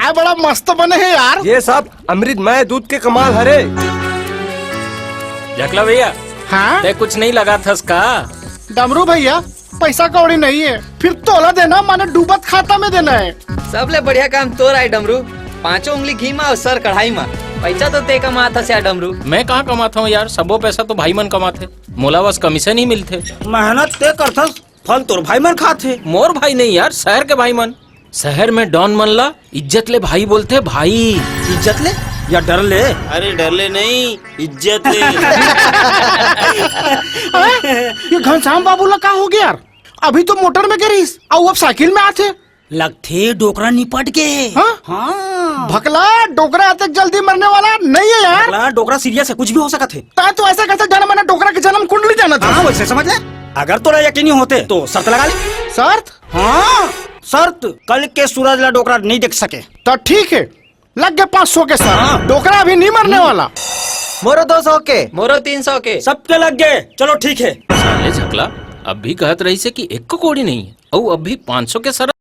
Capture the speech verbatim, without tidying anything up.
आय, बड़ा मस्त बने हे यार। ये सब अमृतमय दूध के कमाल हरे। झकला भैया, हाँ? तैं कुछ नहीं लगाथस का? डमरू भैया, पैसा कौड़ी नहीं है, फिर तोला देना माने डूबत खाता में देना है। सबले बढ़िया काम तोर आय डमरू, पांचों उंगली घी मा अउ सर कढ़ाई मा। पैसा तो तैं कमाथस यार डमरू। मैं कहाँ कमाता हूँ यार, सबो पैसा तो भाई मन कमाथे, मोला बस कमीशन ही मिलथे। मेहनत तैं करथस, फल तोर भाई मन खाथे। मोर भाई नहीं यार, शहर के भाई मन। शहर में डॉन मन ला इज्जत ले भाई बोलथे भाई। इज्जत ले या डर ले? अरे डर ले नहीं, इज्जत ले। हाँ? ये घनश्याम बाबू ला का हो गया यार? अभी तो मोटर में गे रहिस, अउ अब साइकिल में आथे। लगथे डोकरा निपट गे। हाँ? हाँ। भकला, डोकरा अतेक जल्दी मरने वाला नहीं है यार। भकला, डोकरा सीरियस है, कुछ भी हो सकत है। तैं तो ऐसा कैसे जाना, मैंने डोकरा के जन्म कुंडली जाना था। हाँ, वैसे समझ ले। अगर तोला यकीनी होते तो शर्त लगा ले। शर्त? हाँ, शर्त, कल के सूरज ला डोकरा नहीं देख सके। तो ठीक है, लग गए पाँच सौ के शर्त। हाँ। डोकरा अभी नहीं मरने वाला। मोरो दो सौ के। मोरो तीन सौ के। सबके लग गए, चलो ठीक है। साले झकला, अब भी कहत रहिसे कि एक कौड़ी नहीं है, अउ अब भी पाँच सौ के शर्त।